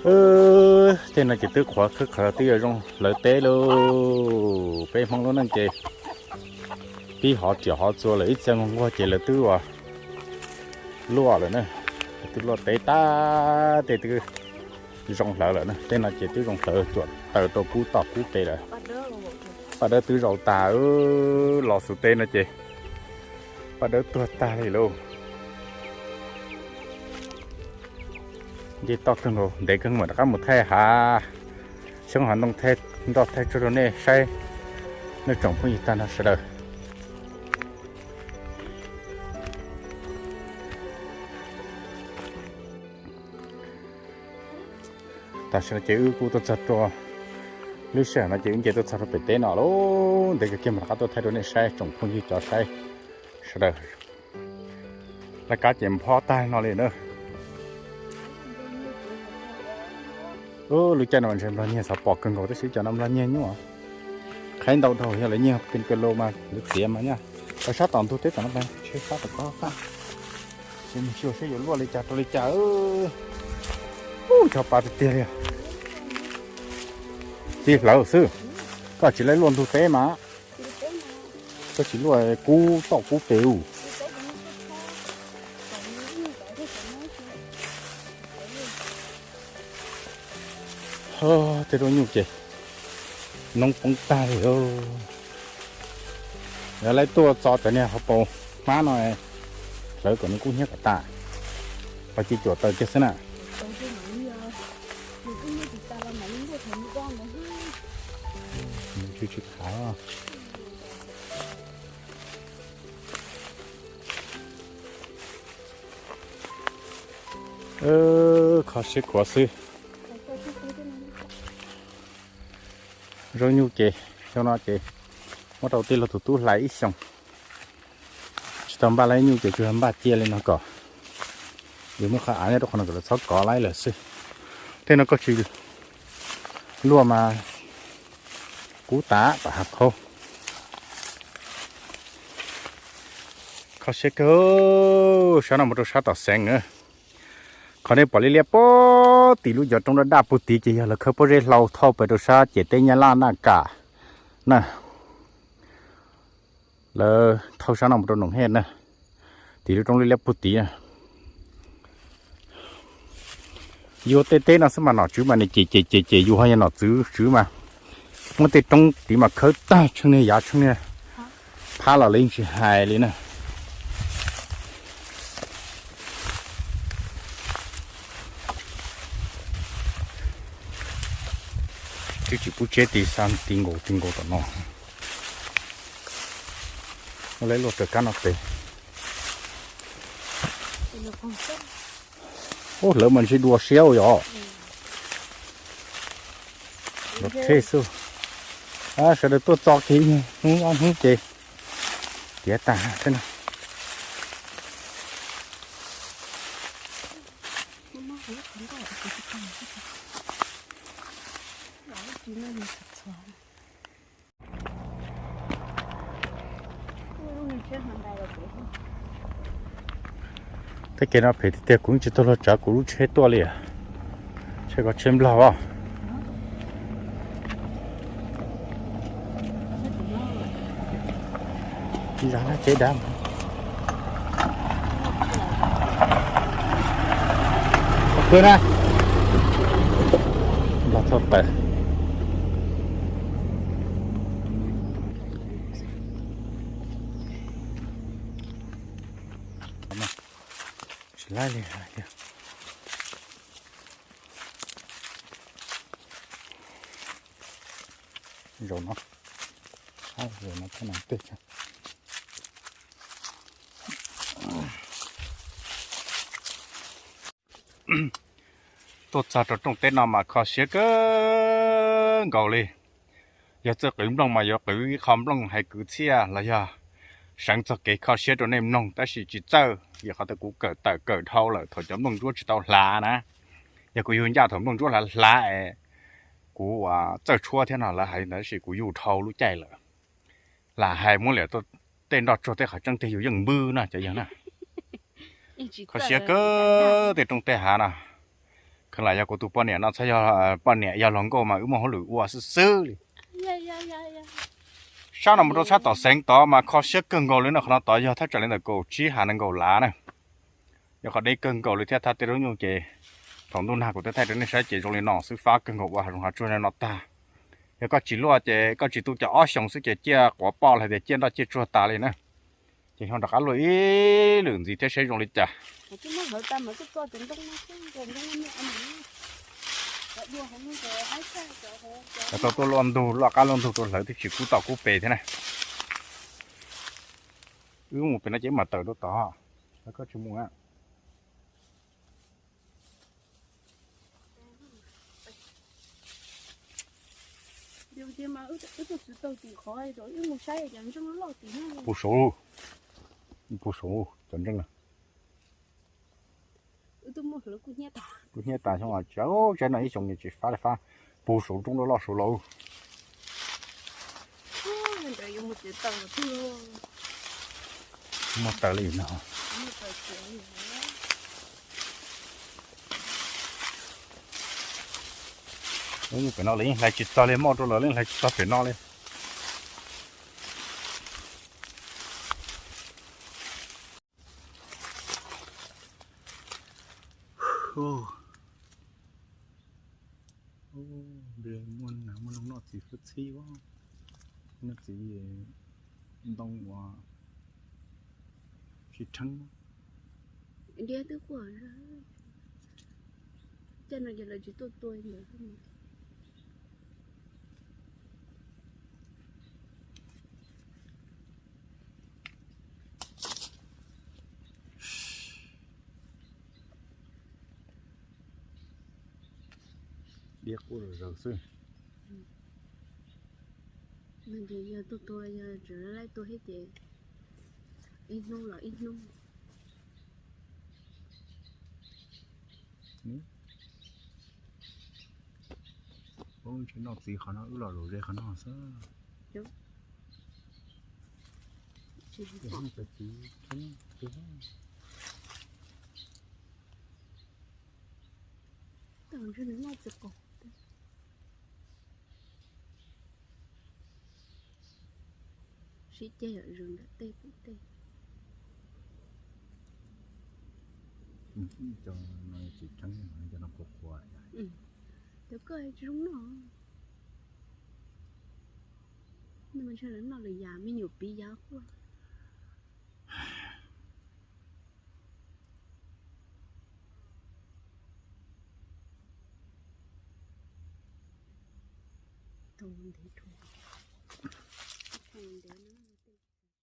Tej no ces twb qhuav khwb qhawv twb yuav zoo hlawv teb lauj. Peb Hmoob lub neej ces pib hov riam hov txuas lawm ib txhia nquag nquag ces lawv twb ua luaj lawm na. Lawv twb luaj teb tag tej twb zoo hlawv lawm na. Tej no ces twb zoo hlawv cuam taws rau kub toj kub pes lawm. Paj Dawb twb zaum tas, los xus teb no ces Paj Dawb tuag tag li lauj. Nce toj kawg nkaus, ntev kawg mam rov qab mus thaij hav xyoob hav ntoo, thaij nroj thaij tsuag rau nej saib, nej tsoom phooj ywg tag nrho sawv daws. Tam sim no ces wb kuj tuaj txog rau, lub sij hawm no ces wb nce tuaj txog rau pem teb no lauj, ntev kawg kiag mam rov qab tuaj thaij rau nej saib tsoom phooj ywg cov saib sawv daws. Laj kab ces nphob tag no li na. Lub caij no mas ntshe nplog nyiag xav pom kawg nkaus tab sis cov no nplog nyiag nyuaj. Qhaiv ntau dhau yog lawv nyiag pes kawg los mas lawv txiav mas nyaj. Lawv sab tom ntug teb tom no, tsheb sab tom ko faj. Ces mus xyuas seb yuav luaj li cas rau li cas. Ub, tshav pa tiag tiag li. Tib hlawv xwb, koj tsis laib luaj ntug teb mas, koj tsis luaj kub toj kub pes ub. Tej rooj nyuj ces noob poob tag li. Yog laib tuaj txo cov niag hauv paus hmab no, hlawv kom nws kub hnyiab kom tas, ho cia cuam taws kiag xwb na. Tsis khav. Kho siab khuav xwb. Zaub nyuj ces xyoo no ces muab rau tij laug tus tub hlais ib xyoos, tsis tau npaj laib nyuj ces tsuas npaj cia li no kom yus muab qhov av nyob rau qhov no kom lawv txhob kov laib lawm xwb. Tej no koj tsis luaj mas kub tas tom hav qhaub. Kho siab kawg, sab no mus rau sab tom xeev na. Qhov nej pom liab liab puag tim lub cov roob daj daj puag tid ces yog lawv khawb pob zeb hlau thauj pes rau sab ciam teb Nyab Laj Naj Kam na. Lawv thauj sab no mus rau Noom Hej na, tim lub roob liab liab puag tid na. Yus tej teb no xwb mas nom tswv mas nws cem cem cem cem yus ho yog nom tswv tswv mas muab tej roob tid mas khawb tag tsheej niag yav tsheej niag phab los li tsis hais li na. Twb tsis pub tseb ti xa ti nkaus ti nkaus tom no. Muab lawv luaj raws kab no pes. Ub, lawv mas ntshe dua siab ua yom. Los rhe xwb. Sawv daws tuaj txo kiag hnub ob hnub ces tiav tas xwb na. Tej kev no phem tiag tiag, kuv tsis tau luag tsav kuv lub tsheb tuaj li. Tsheb ko tsheb Nplog os. Zas na, tsev dav. Pw na. Nplog thauj taws. Tsis laib li hais tias. Zaum no, zaum no thaj no tej. Tuaj txog rau rooj teb no mas kho siab kawg nkaus li. Yog txawj qwv nplooj mas yuav qwv ib qho nplooj hais kwv txhiaj los yog seev txog kev kho siab rau nej mloog, tab sis tsis txawj vim qhov tias kuv kawm tawm kawm dhau lawm thaum cov nplooj ntsuab tsis tau hlav na. Yog kuv yug ncaj thaum nplooj ntsuab hlav hlav es kuv txawj tshuab thiab no lawv hais ntawd, tab sis kuv yug dhau lub caij lawm. Lam hais muab liam tej nroj tsuag tej qhov tseeb tiag yus yeej npwb na cov yawg na. Kho siab kawg tej rooj tej hav no. Kheev lam yog kuv tus poj niam no txhob yog poj niam, yog hluas nkauj mas wb muaj hauj lwm ua xwb xwb li. Sab no mus rau sab tom xeev tod mas kho siab kawg nkaus li no. Qhov no tod yog thaj tsam li ntawm kaum tsib hav nees nkaum lav na. Yog qhov deb kawg nkaus li thiab. Thaj tej lub nyuj ces thaum ntuj nag kuv twb thaij rau nej saib ces zoo li no xwb, fab kawg nkaus ua hav zoov hav tsuag no tag. Yog koj tsis luaj ces koj tsis tu cov ob xyoos xwb ces ciaj quav poj los tias ciaj nroj ciaj tsuag tas li na. Ces ho rov qab luaj ib lwm ntxiv thiab saib zoo li cas. Tau tuaj luaj ntug luaj qab luaj ntug rau hlawv twb tsis kub tau kub pes thiab na. Wb mus pem no ces mam tawm rau tod, koj tsis mus a. Pus saud, pus saud cov ntseej. Kuv hnyiab tas xyoo tsis, tsaib no ib xyoo tsis fab li fab. Pus saud roob loj loj saud los. Muaj taws li no. Pem no lawv yeej hlais tsis txog li, moj rau lawv yeej hlais tsis txog pem no li. Muaj, muaj noj txiv fwb txhib, noj txiv ntoo uas tsis dheev. Diab twb quaj, caj no ces lawv tsis tuaj tua ntawd. Diab quaj zom zaws xwb. Yog tuaj tua, yog tseem laij tua thiab ces ib hnub los ib hnub. Noj txiv qhov no wb los zaum ze qhov no xwb. Sib ceg yom, zoo nram tej pem tej. Cov no tsis dheev, cov no qhuav qhuav. Cov koj tsis zoo noj. Noj mas ntshe lawv noj lwm yam, me nyuam piv yav quaj. Tau ntev dhau.